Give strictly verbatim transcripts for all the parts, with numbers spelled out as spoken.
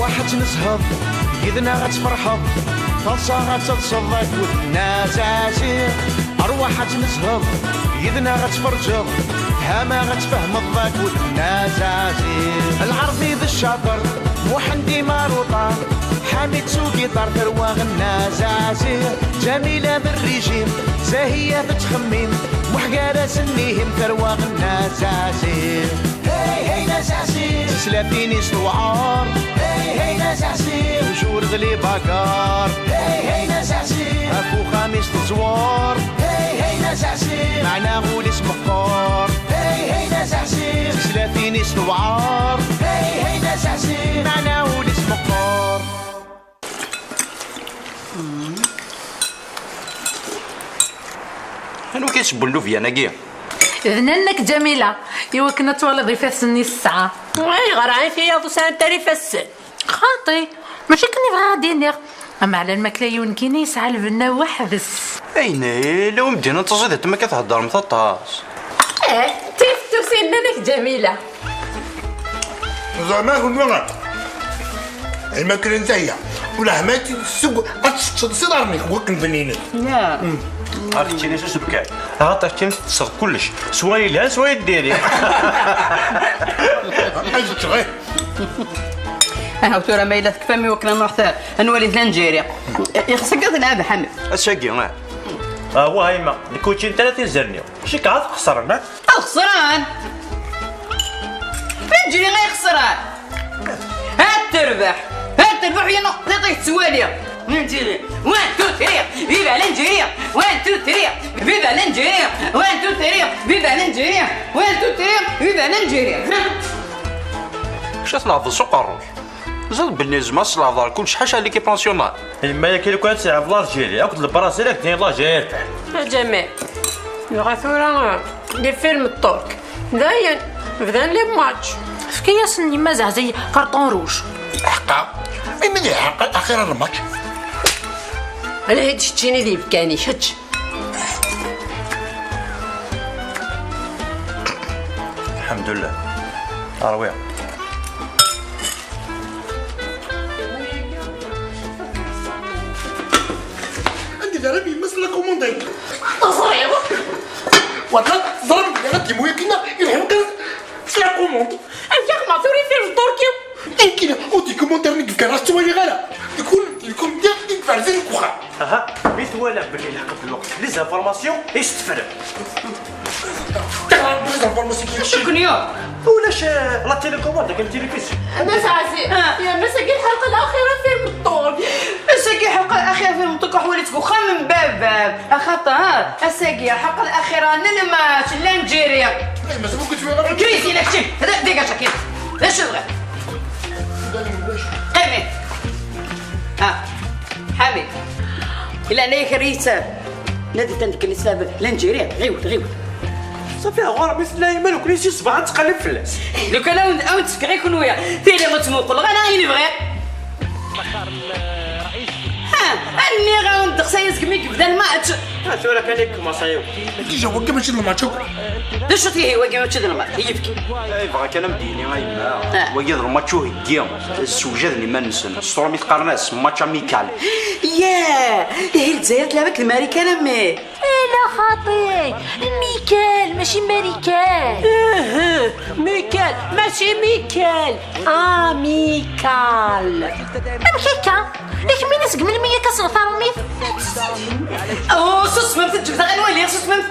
Ṛwaḥ ad nezheḍ, yid-neɣ ad tferḥeḍ, taḍsa ad telseḍ akked Nna Zazi. Ṛwaḥ ad nezheḍ, yid-neɣ ad tferǧeḍ, tama ad tfehmeḍ akked Nna Zazi. Lɛerbi d ccaṭer, Muḥend imaruṭa, Ḥamid s ugiṭar, tarwa Nna Zazi. Ǧamila d rrijim, Zahiya tettxemmim, Muḥ gar-asen ihim, tarwa Nna Zazi. Hey, hey, Nna Zazi. Tislatin-is tewɛer. Hey, hey, Nna Zazi. Tujur d libagar. Hey, hey, Nna Zazi. Ɣef uxxam-is teẓwer. Hey, hey, Nna Zazi. Meɛna ul-is meqqer. Hey, hey, Nna Zazi. Tislatin-is tewɛer. Hey, hey, Nna Zazi. Meɛna ul-is meqqer. Anwa i k-yessewwen llubyan-agi? D nanna-k Ǧamila, i wakken ad twaliḍ ifassen-is tesɛa. Ayɣer ɛni tiyaḍ ur sɛint ara ifassen? Xaṭi, mačči akken i bɣiɣ ad d-iniɣ. Ameɛlal makla yiwen kini yesɛa lbenna weḥd-s. Ayen, lawan medden ad taẓiḍ ma akka theddremt aṭas. Eh, tif tusin nanna-k Ǧamila. Ẓerma kunwa. Lmakla n tayya. Ula ḥmayt seg ad teččeḍ s iḍarren-ik wakken bninet. Ya. Ad keččini s usebkan. Axaṭer keččini tettesseḍ kullec. Swa yelhan, swa yeddiri. Ad ččeɣ, eh. Aha, tura ma yella tekfam i wakken ad nruḥ ta-, ad nwali Lanǧeri. Ixṣ-ik ad nɛad Ḥamid. Ass-agi, ah. Ah, wah, a yemma, nekk ur ččint ara tinzerni. Cikkeɣ ad xesren, ah? Ad xesren! Lanǧeri ay xesren! Ad terbeḥ! Ad terbeḥ, ya nuqṭiṭ i tettwali! Lanǧeri! One, two, three! Viva Lanǧeri! One, two, three! Viva Lanǧeri! One, two, three! Viva Lanǧeri! One, two, three! Viva Lanǧeri! Acu tleɛbeḍ s uqerruy? Ẓid belli nezmer ad s-nehder kullec ḥaca l'équipe nationale. Yemma-yak i lukan ad tleɛbeḍ l'Algérie akked Lebrazil, ad k-d-tini l'Algérie yerbeḥ. A Ǧamil, dɣa tura, les films turcs, dayen, bdan les matchs. Efk-iyi-asen yemma Zeɛziy carton rouge. Ḥeqqa? Imi d ḥeqqa axir n lmatch. Ala d keččini d yibkan-ik, kečč. Lḥemdullah. Ṛwiɣ. Anda d ara yemma-s la commande-agi? Teẓriḍ? Wala teẓram belli ad d-yemmu yakkin-a ilḥem kan s la commande. Amek axemmeɣ tura ifir n Ṭurki? Akken ur d-ikumantiren i yefkan, ur ttwaliɣ ara. Ikun, ikun diɣ i iferzen deg uxxam. Aha, mi twalam belli lḥeqq d lweqt, les informations i s-tefrem. Teɣram les informations kif cukni. Ulac, eh, la télécommande, akken tilifizyu. Nna Saɛzi, ah, ya massa-agi lḥelqa laxira fi Meṭṭur. Massa-agi lḥelqa laxira fi Meṭṭur, ḥwalit deg uxxam n baba. Axaṭer, ass-agi lḥelqa laxira n lmatch n Lanǧiri. Eh, mazal ur k-ttwaliɣ ara. Kris, ila kečči. Hada, dégage, kris. D acu tebɣiḍ? Qqimi. Ha, Ḥamid. Ila, nek rita. Nadi tan deg lisab Lanǧiri, ɣiwel, ɣiwel. Safi, ɣur-m i tella yemma, lukan i si ṣṣbeḥ ad tqalleb fell-as. Lukan ad wen-, ad wen-d-fkeɣ i kunwi. Tili ur ttmuquleɣ ara ayen bɣiɣ. Ha, nniɣ-awen-d ddeqs aya segmi yebda lmatch. Ha, tura kan i yekmaṣ aya. Déjà, wagi mačči d lmatch akk. D acu-t ihi, wagi mačči d lmatch? Yefk. Eh, yebɣa kan ad m-d-yini a yemma. Ah. Wagi d lmatch uheggi. Ssewjaden iman-nsen. S tṛumit qqaren-as match amical. Yah! Ihi Lezzayer tleɛɛeb akked Marikan a mmi? Ala xaṭi! Michael, mačči Marikan! Uhu, Michael, mačči Michael! Amical! Amek akka? Yak mina seg melmi akka ssneɣ taṛumit? Oh, susmemt, ǧǧemt ad nwali, susmemt!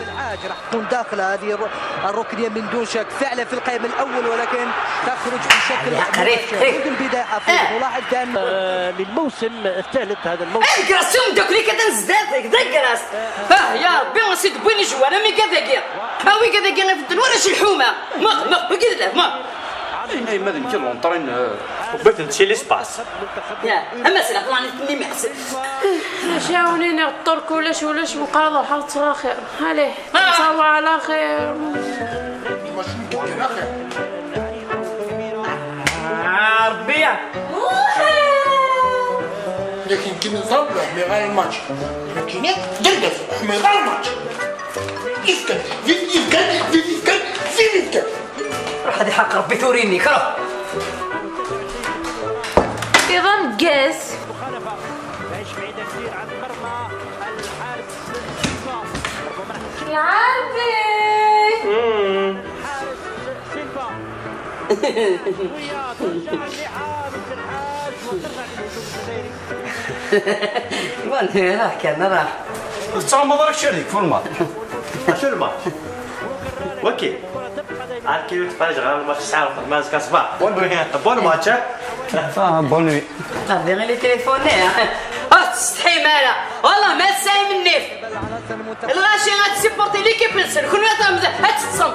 تكون داخل هذه الر-، الركنية من دون شك، فعلًا في القائمة الأول، ولكن تخرج بشكل مباشر منذ البداية. آه، للموسم الثالث هذا الموسم. Agrastu mdakli-k atan zdat-k, d agrast. Ah, ya Rebbi, a s-id-wwin ijewwar am igad-agi. A wigad-agi ifedden walac lḥuma. Ma, ma, wigi d lehma. Ayen ay ma d nekk l'entraîneur. Wwit-tent si l'espace. Ya, ama s leqlanit-nni meḥseb. Maca ur iniɣ Ṭṭurk ulac, ulac, meqqar ad ruḥeɣ ttɣaxir. Allez. Ah. تصبح على خير. آه، ربيع. لكن كي نضرب له ميغال الماتش. لكن دربس ميغال الماتش. يفكر، يفكر، يفكر، يفكر. روح هذه حق ربي ثوريني، كره. Yes. مخالفة. بعيش بعيدة كثير عن المرمى. الحارس سيلفا. ربما راح تشوف العربي. الحارس سيلفا. شوية ترجع اللعاب في الحارس وترجع للهجوم الجزائري. Bon, راه كان راه. Ur tettɛummuḍ ara kečč ar deg format. Acu lmatch? Waki. Ar kif tfareǧ ɣer lmatch sɛa lxedma azekka ṣṣbeḥ. Bonne nuit. Bon match, eh? Ah, bonne nuit. Ah, bien, il est téléphoné, hein. Ur tettsetḥim ara. Wallah, ma tesɛim nnif. Lɣaci ad tsupporti l'équipe-nsen. Kenwi ad teṭṭsem.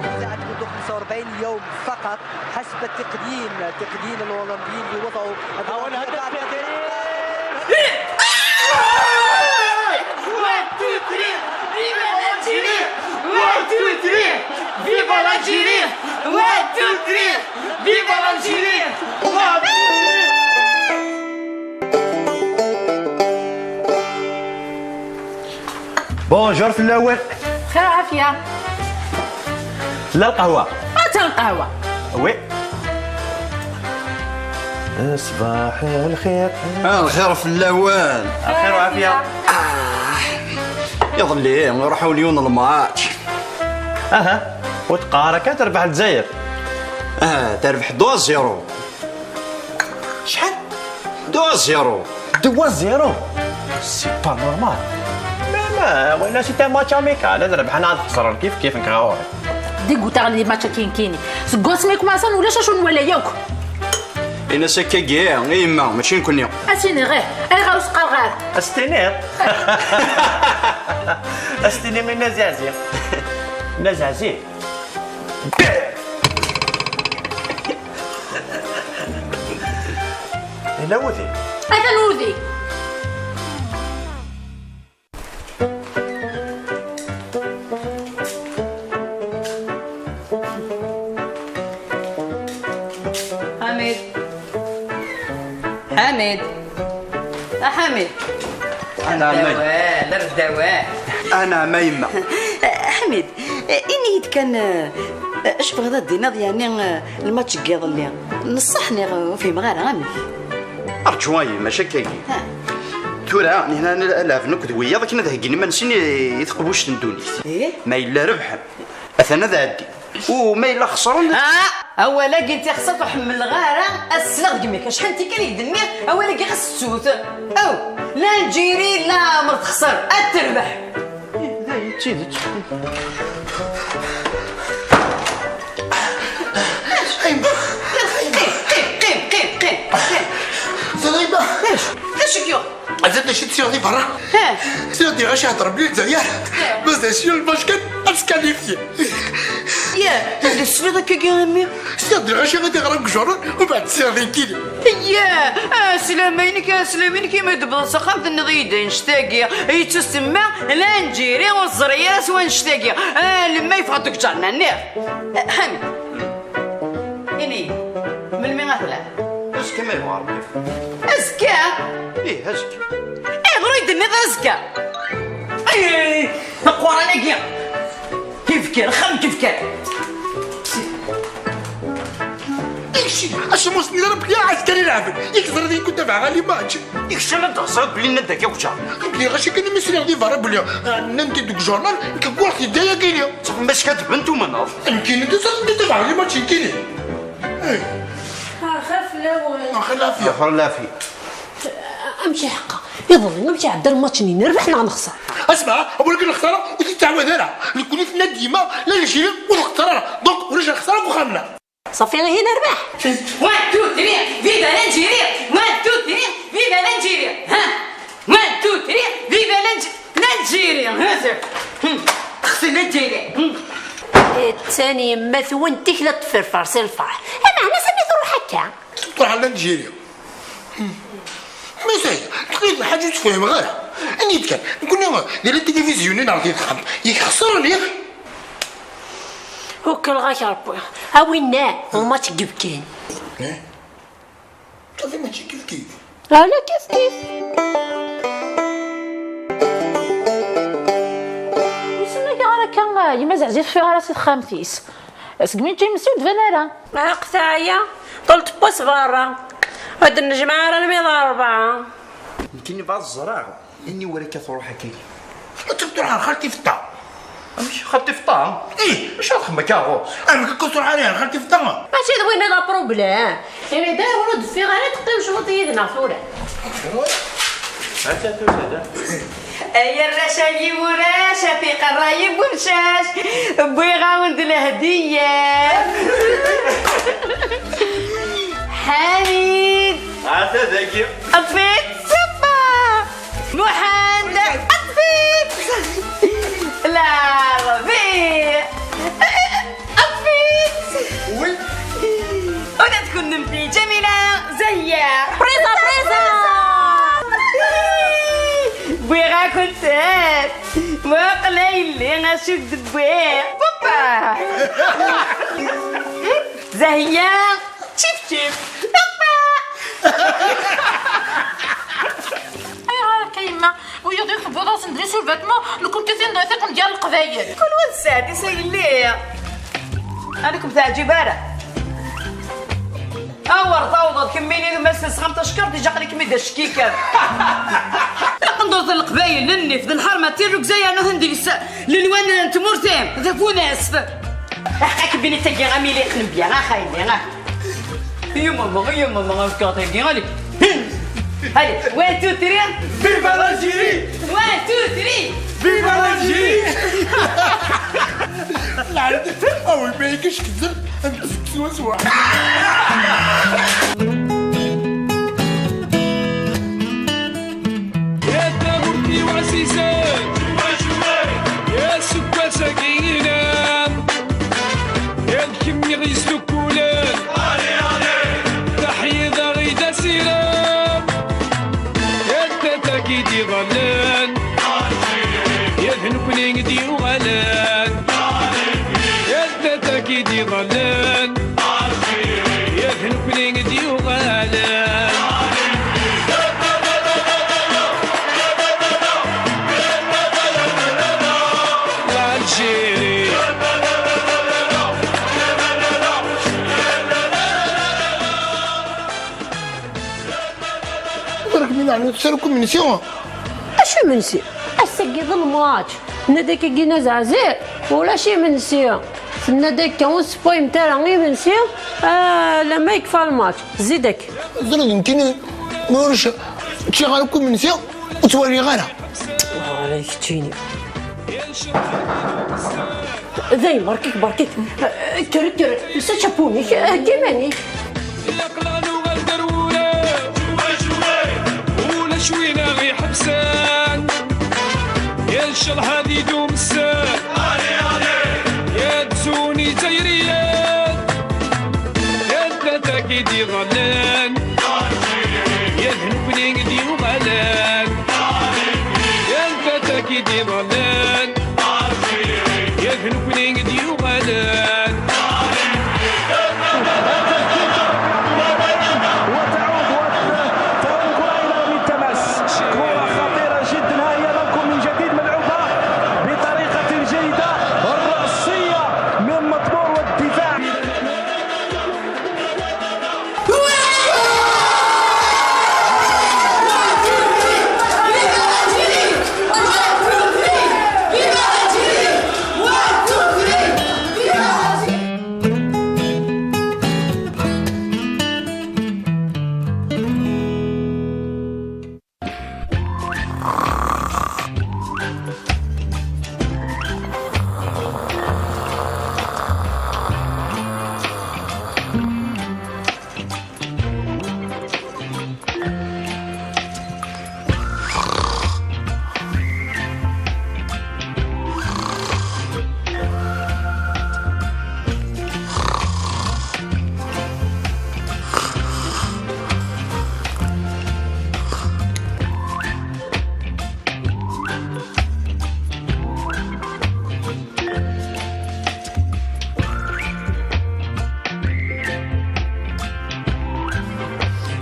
وزعت منذ خمسة وأربعين يوم فقط حسب التقنيين، التقنيين الأولمبيين اللي وضعوا هذا هو الهدف التقني. One, two, three, viva l'Algérie! One, two, three, viva l'Algérie! One, two, three, viva l'Algérie! Bonjour fell-awen. Xir ɛafya. La lqahwa. Atan lqahwa. Oui. Ṣbaḥ lxir. Ah, lxir fell-awen. Lxir ɛafya. Iḍelli, ruḥ awen yiwen n lmatch. Aha, ur teqqar akka terbeḥ Lezzayer. Ah, terbeḥ deux zéro. Acḥal? Deux zéro. Deux zéro. C'est pas normal. Mais, mais, ولا c'est un match amical. Ad rebḥen, ad xesren, kif kif, nekk ɣur-i. Dégoûté les matchs akin kini. Seg wasmi kumasan ulac acu nwala yakk. Ini-as akkagi i yemma, mačči nekkni. Ad s-iniɣ, ih, ayɣer ur s-qqareɣ ara? Ad s-tiniḍ? Ad s-tinim i Nna Zeɛziɛ. Nna Zeɛziɛ. Yella wudi. Atan wudi. Ḥamid. Ḥamid. A Ḥamid. Nɛam, a yemma. Ar d-awal, ar d-awal. Nɛam, a yemma. Ḥamid, ini-yi-d kan, eh, acu tebɣiḍ ad d-tiniḍ, yeɛni, eh, lmatch n yiḍelli? N ṣṣeḥ neɣ ur fhimeɣ ara, amek? Rǧu a yemma, mačči akkagi. Ha. Tura, nihna ad lɛeben akked wiyaḍ akken ad heggin iman-nsen i, i teqbuct n ddunit. Ih? Ma yella rebḥen, atan ad ɛeddi. U ma yella xesren. Ah! Awal-agi n tixsert ur ḥemmleɣ ara ad sleɣ deg-m. Acḥal n tikkal i k-d-nniɣ awal-agi ɣas ttut. Aw, Lanǧiri leɛmer texser, ad terbeḥ. Ih, d tidet. Qim, qim, qim, qim, qim, qim. Zalima. Acu? Acu k-yuɣ? Azal d acu tesliḍ di berra? Ih. Sliɣ di ɣaci hedren belli Lezzayer. Ih. Bas d acu lbac kan ad tkalifyi. Yah, anda tesliḍ akkagi a mmi? Sliɣ di ɣaci ad iɣra deg ujurnal, u beɛd sliɣ di nekkini. Yah, ah, slama-inek, ah, slama-inek, imi d-tewwḍeḍ s axxam tenniḍ-iyi-d annect-agi, yettusemma Lanǧiri ur teẓri ara s wannect-agi. Ah, lemma yeffeɣ-d deg ǧarna-nni. Ah, Ḥamid. Ini-yi, melmi ad tlal? Azekka ma yebɣa Rebbi. Azekka? Ih, azekka. Ayɣer ur yi-d-tenniḍ azekka? Ih, aquran-agi. Kif kan, axxam kif kan. Ikci, acu mus nira bya azekka i lɛebd. Ikẓer din kunta bɛa ɣali mač. Ikci la d-teɣẓriḍ belli nnan-d akka ujar. Bli ɣaci kan imi sliɣ di berra belli, ah, nnan-d deg ujurnal, nekk wwiɣ-t-id ayagi-ni. Txemmem-as kadben tumneḍ. Nekkini d usasen di tabaɣ di mačči nekkini. Axir fell-awen. Axir lafiya. Axir lafiya. Amek iḥeqqa? Iḍelli amek iɛedda lmatch-nni? Nerbeḥ neɣ nexser? Asma, awal kan lexsara ur tettɛawad ara. Nekkni tenna-d yemma la Algérie ur txeṣṣer ara. Donc ulac lexsara deg uxxam-nneɣ. Ṣafi ihi nerbeḥ. One, two, three, viva l'Algérie! One, two, three, viva l'Algérie! Ha! One, two, three, viva l'Alg-, l'Algérie! Ha! Hmm. Texsi l'Algérie! Hmm. Attan yemma-twen tikla tferfer si lferḥ. Ameɛna sani truḥ akka? Truḥ a l'Algérie. Hmm. Mais ça y est, tqid lḥaǧa ur tefhimeɣ ara. Ini-d kan, nekkni di la télévision neɣ di texxamt, yak xesren, yak. Ukleɣ-ak Rebbi. A winna, lmatch n yibkan. Eh? Safi mačči kif kif. Ala kif kif. Wissen ma gar akka, yemma Zeɛziɛ teffiɣ ara si texxamt-is. Segmi James ur d-ban ara. Ɛaq teɛya, ṭel tewwas berra. Ad d-nejmeɛ ara almi d ṛebɛa. Nekkini bɣiɣ ad ẓreɣ aniwer akka truḥ akka. Ad tṛuḥ ɣer xalti Feṭṭa. Amek xalti Feṭṭa? Ih. Acu ad txemmem akka ɣur-s? Amek akka ur tṛuḥ ara ɣer xalti Feṭṭa? Mačči d winna d apṛublem. Imi d ayen ur d-teffiɣ ara teqqim cwiṭ yid-neɣ tura. Anta tusa da? Ay arrac ay iwrac, a tiqerra yiwemcac, wwiɣ-awen-d lehdiya. Ḥamid. Ata dagi. Ṭfit ṣṣebba. Muḥend. Ṭfit. Larbi. Ṭfit. Oui. Ula d kennemti, Ǧamila, Zahya. Priza, priza. Wwiɣ-akent-tt. Muqel a yelli acu d-wwiɣ. Papa. Zahya. Čif čif. Papa. Ayɣer akka yemma? Wiyaḍ i tebbiḍ-asen-d les survêtements, nekkenti tin tiqendyar n Leqbayel. Kul wa d sseɛd-is a yelli. Ad kem-teɛǧib ara. Awer tawḍeḍ kemmini ma s-tesɣam tacekkart, iǧa aql-ikem-id ackikan. Taqendurt n Leqbayel, n nnif, d lḥerma, d tirrugza, yernu atan deg-s lenwan n tmurt-im, tafunast. Aḥqaq bini tagi am iliqen bya, ax a yelli, ax. Yemma, yemma, afk-aɣ tagi, allez. Allez, one, two, three. Viva l'Algérie! One, two, three. Viva l'Algérie! Lɛali, awi ma yekk ickedzen, ad d-tezg swaswa. Ya tamurt-iw ɛzizen, ya aseggas-agi inem, ya d kemm i ɣ-yesdukkulen, taḥyida i d asirem, ya d tata-k i d-iḍallen, ya d nekkni i d-yuɣalen, ya d tata-k i d-iḍallen. Ya d nekkni i d-yuɣalen. L'Algérie. Ur kem-in-ɛni tusa-d akk imensi? Acu imensi? Ass-agi d lmač. Tenna-d akkagi Nna Zeɛzir, ulac imensi. Tenna-d akka ur tessewwayemt ara imensi, ah, alamma yekfa lmač. Zid akka. Ẓriɣ nekkini ma ulac ččiɣ ara akk imensi, ur ttwaliɣ ara. Wala keččini. Dayen, berkik, berkik. Kker, kker, lsa čapu-ik, heggi iman-ik. Ilaq la nuɣal d arwura. Ulac win aɣ-iḥebsen. Ya ncallah ad idum sser. Ya d-zun izzayriyen. Ya d tata-k i d-iɣallen. Ya d nekkni i d-yuɣalen. Ya d tata-k i d-iḍallen. Ya d nekkni i d-yuɣalen. وتعود وتعود الكرة إلى رمي التماس. كرة خطيرة جدا. ها هي لانكو من جديد ملعوبة بطريقة جيدة. الرأسية من مطمور والدفاع.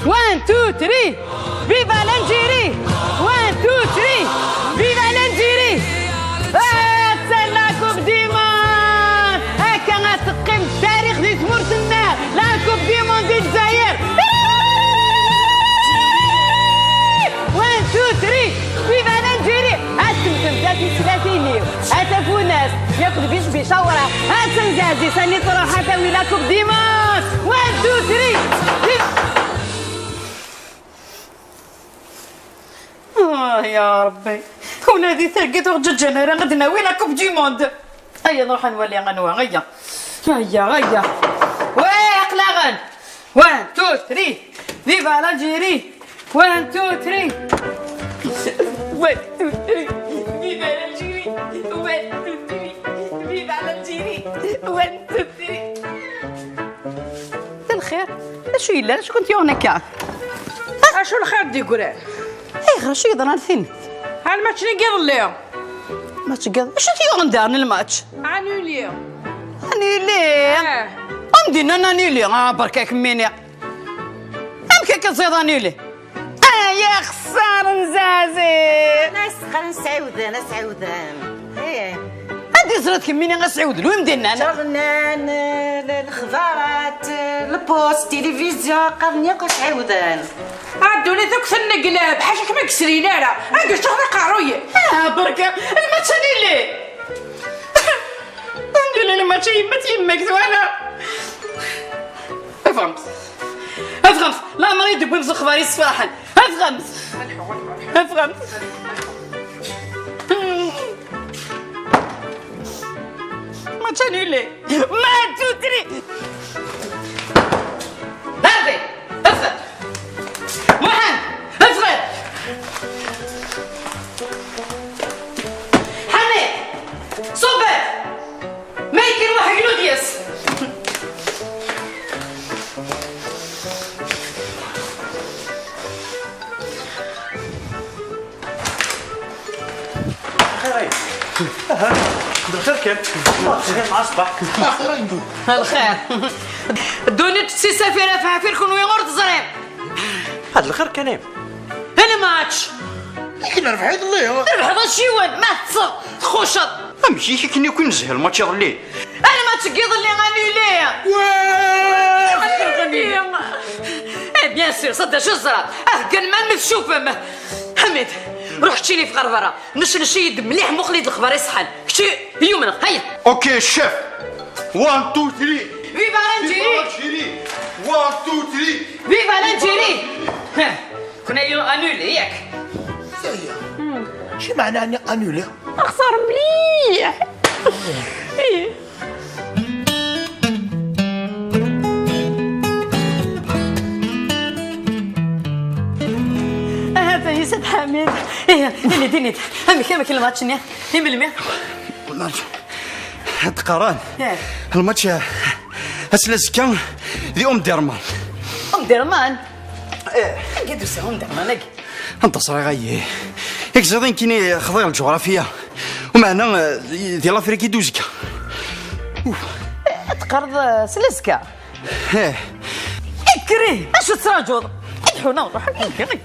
One, two, three. Viva l'Algérie! One, two, three. Viva l'Algérie! Atta la Coupe du Monde! Akka ad teqqim deg ttarix di tmurt-nneɣ, la Coupe du Monde di Lezzayer! Yakk d bicbica wara. Ad tenzazi sani truḥ ad tawi la coupe du monde. One, two, three. Ah, ya Rebbi. Ula di targit ur ǧǧan ara ad nawi la coupe du monde. Aya nruḥ ad nwali anwa. Aya. Aya, aya. Wa aqlaɣen. One, two, three. Viva l'Algérie. One, two, three. One, two, three. Viva l'Algérie. One, two, three. Viva l'Algérie. One, two, three. D lxir. D acu yellan? Acu kent-yuɣen akka? Acu lxir d-yeggran? Ayɣer, acu yeḍran tin? Ha lmatch-nni n yiḍelli. Match n yiḍ-, acu t-yuɣen daɣen lmatch? Annulé. Annulé? Eh. Am d-nnan annulé. Ah, berka-k mini. Amek akka tẓiḍ annulé? Ay, axessar n Zazi! Asxer n Sɛiwdan, a Sɛiwdan. Eh. Anda i teẓriḍ kemmini a Sɛiwdan? Wi m-d-innan? Ǧernan, eh, l-, lexbarat, eh, lpost, tilivizyu, qqaren yakk a Sɛiwdan. A ddunit akk tenneglab, ḥaca-kem ur yesrin ara. Ad yeččuḥ d aqerruy. Ah, berka, lmatch annulé. Annulé lmatch, yemmet yemma-k twala. Ffɣemt. Ffɣemt. Laɛmer i d-wwin lexbar yessefraḥen. Ffɣemt. Ffɣemt. Match annulé. One, two, three. Darby, ffeɣ. Muḥend, ffeɣ. Ḥamid, ṣubber. Ma yekkin waḥed yellu-d yes. Xir ay. Aha, d lxir kan. Ma txir mɛa ṣṣbeḥ. Xir ay. Lxir. Ddunit d tisafir afɛafir kunwi ur teẓrim. Had lxir kan ay. Lmatch. Akken rbeḥ iḍelli. Trebḥeḍ acciwen, ma teṭṭseḍ, txucceḍ. Amek i k-akken akk i nezhi lmatch iḍelli? Lmatch n yiḍelli annulé. Eh, bien sûr, ça déjà ẓrat. Ah, kan ma mi tcufem. Ḥamid, ruḥ keččini ɣer berra. Necnec-iyi-d mliḥ, muqel-iyi-d lexbar iṣeḥḥan. Kečči, yumneɣ, hayya. Ok, chef. One, two, three. Viva l'Algérie. Viva l'Algérie. One, two, three. Viva l'Algérie. Heh, كنا annulé, yak. Ça y est. شو معنى أني annulé؟ أخسر مليح. إيه. Ahat a Sidi Ḥamid. Ih, ini-d, ini-d. Amek, amek lmatch-nni? I melmi? Lmatch. Ad qqaren. Eh. Lmatch, eh, ass n azekka di Omdurman. Omdurman? Eh. Anga d-usa Omdurman-agi? Anda ẓriɣ ayi. Yak ẓriɣ nekkini xḍiɣ lǧuɣrafiya. Umeɛna, eh, di l'Afrique i d uzekka. Uf. Eh, ad teqqareḍ, eh, s lezka? Eh. Ikkri, acu tettraǧuḍ? Ad ḥuneɣ, ruḥ, ikkri.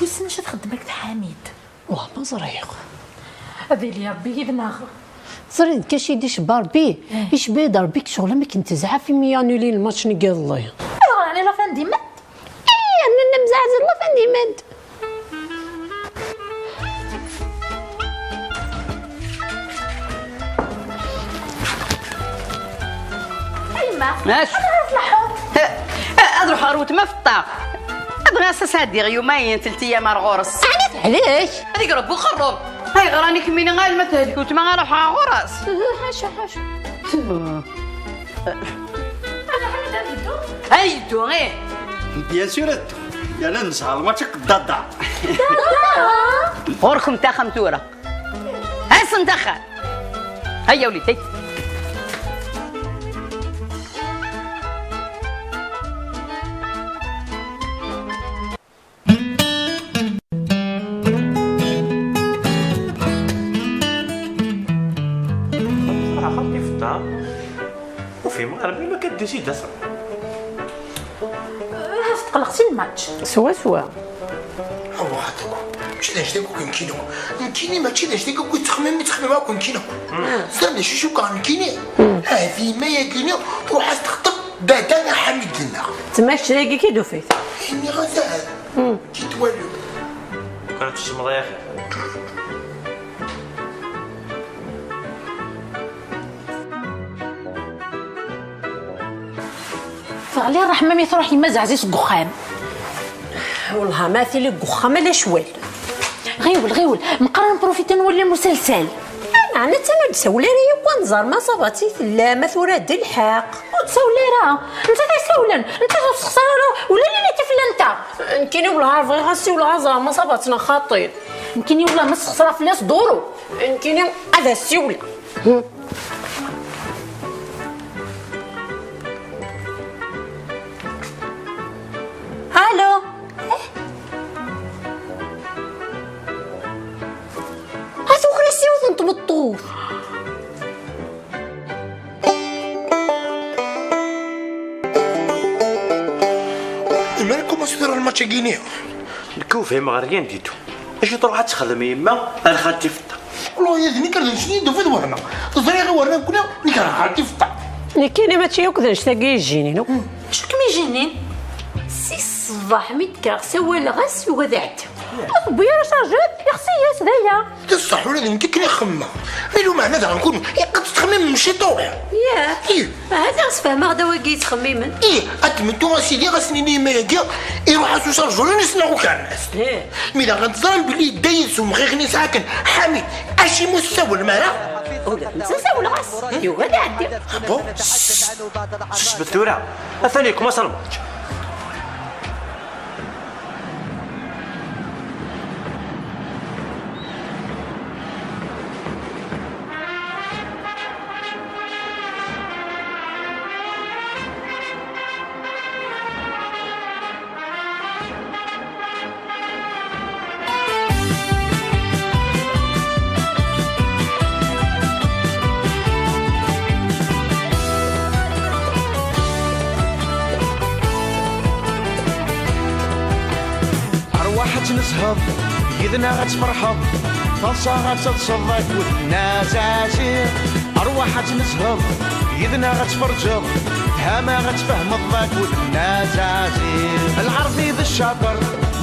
Wissen acu txeddem akked Ḥamid? Wah, ma ẓriɣ. Ad yili Rebbi yid-neɣ. Ẓriɣ d kac i d-icebba Rebbi, eh, icebba-d Rebbi deg ccɣel am akken tezɛef imi annulin lmatch-nni n yiḍelli. Ayɣer ɛni la fin du monde? Ih, rnan amzeɛzil la fin du monde. A yemma, acu? Ad tleḥḥuḍ. Eh, eh, ad ruḥeɣ ɣer wetma f ṭṭaq. Ad ɣas ad sɛeddiɣ yumayen, telt ayyam ar ɣur-s. Ɛni tehlek? Ad igreb uxerrub. Ayɣer a kemmini alma tehlek wetma ad ruḥeɣ ɣur-s? Ḥaca, ḥaca. Ad yeddu? Ad yeddu, ih. Bien sûr ad ddu. Yerna nesɛa lmatch akked Dada. Ɣur-kem taxxamt tura. Asen-d axxam. Hayya وليدي. Axxam ifeṭṭa. Ur fhimeɣ ara melmi akka d-tusi-d ass-a. Ahat tqelleq si lmatch. Swaswa. Awa xaṭi, mačči d ajdid akk nekkini. Nekkini mačči d ajdid akk yettxemmim, yettxemmim akk nekkini. Tesɛam d acu cukkeɣ nekkini? Ah, di ma yagini, truḥ-as texṭeb. Da, da, a Ḥamid, d-nneɣ. Tma kečč dagi i k-id-ufit? Nniɣ-as ahat. Ki twaliḍ? Kan tecmeḍ ya axi. Teɣli ṛṛeḥma mi tṛuḥ yemma Zeɛzi seg uxxam. Wellah ma tili deg uxxam ala ccwal. Ɣiwel, ɣiwel, meqqar ad nprofita nwali amusalsal. Aneɛna, d tama ur d-tsawel ara yakk ad nẓer ma ṣabat i tella, ma tura d lḥeqq. Ur d-tsawel ara. Nettat ay sawlen. Nettat ur tessexṣar ara ula d lila tifella-nteɣ. Nekkini wellah ar bɣiɣ ad siwleɣ ad ẓreɣ ma ṣabat neɣ xaṭi. Nekkini wellah ma sexṣreɣ fell-as duru. Nekkini ad as-siwleɣ. Allo. A tuker-as yiwet n tmeṭṭut. Imir-a kumaṣ tura lmač-agi-ni. Nekk ur fhimeɣ rien du tout. Acu truḥ ad texdem yemma ar xalti Feṭṭa? Wallah, ya d nekk ar d annect-nni d-tufiḍ wehmeɣ. Teẓriḍ i wehmeɣ nekkni, nekk ar xalti Feṭṭa. Nekkini mačči akk d annect-agi i yejjinin akk. Acu kem-ijinin? Si ṣṣbeḥ mi d-kkreɣ sawaleɣ-as, yugi ad iɛeddi. Ur tewwi ara chargeur, ixsi-yas, d aya. D ṣṣeḥ, ula d nekk akken i xemmeɣ. Ilu meɛna daɣen kun, iqqed tettxemmim mci ṭuɣi. Yah. Ih. Ahat ad s-fehmeɣ d awagi yettxemmimen. Ih, ad tmettu a sidi, ɣas nini yemma-agi, iruḥ-as userjur-ines neɣ ukernas. Ih. Mi daɣen teẓram belli yedda yid-s umɣiɣ-nni yesɛa akken, Ḥamid, acimi ur tsawlem ara? Ula d netta sawleɣ-as, yugi ad iɛeddi. Ah bon? Susmet tura, atan yekmas lmač. Arwaḥ ad tnezheḍ, yid-neɣ ad tferḥeḍ, taḍsa ad teḍseḍ akked Nna Zazi. Arwaḥ ad tnezheḍ, yid-neɣ ad tferǧeḍ, tama ad tfehmeḍ akked Nna Zazi. Lɛerbi d ccaṭer,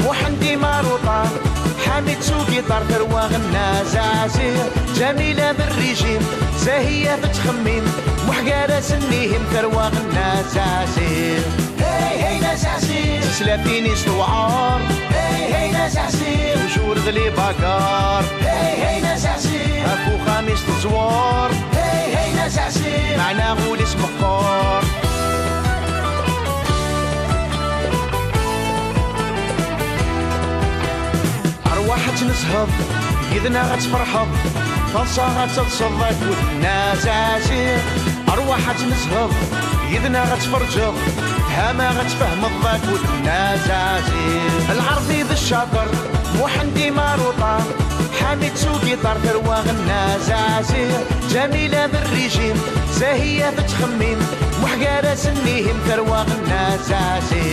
Muḥend imaruṭar, Ḥamid s ugiṭar, tarwa Nna Zazi. Ǧamila d rrijim, Zahiya tettxemmim, Muḥ gar-asen ihim, tarwa Nna Zazi. Hey, hey, Nna Zazi. Tislatin-is tewɛer. Hey, hey, Nna Zazi. Toujours d les bagarres. Hey, hey, Nna Zazi. Ɣef uxxam-is teẓwer. Hey, hey, Nna Zazi. Meɛna ul-is meqqer. Arwaḥ ad tnezheḍ, yid-neɣ ad tferḥeḍ, taḍsa ad teḍseḍ akked Nna Zazi. Arwaḥ ad tnezheḍ, yid-neɣ ad tferǧeḍ, tama ad tfehmeḍ akked Nna Zazi. Lɛerbi d ccaṭer, Muḥend imaruṭar, Ḥamid s ugiṭar, tarwa Nna Zazi. Ǧamila d rrijim, Zahiya tettxemmim, Muḥ gar-asen ihim, tarwa Nna Zazi.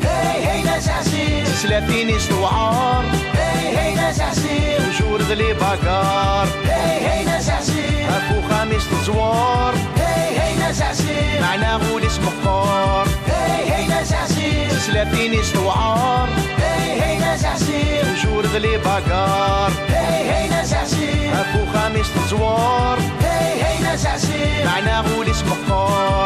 Hey, hey, Nna Zazi. Tislatin-is tewɛer. Hey, hey, Nna Zazi. Toujours d les bagarres. Hey, hey, Nna Zazi. Ɣef uxxam-is teẓwer. Hey, hey, Nna Zazi. Meɛna ul-is meqqer. Hey, hey, Nna Zazi. Tislatin-is tewɛer. Hey, hey, Nna Zazi. Toujours d les bagarres. Hey, hey, Nna Zazi. Ɣef uxxam-is teẓwer. Hey, hey, Nna Zazi. Meɛna ul-is meqqer.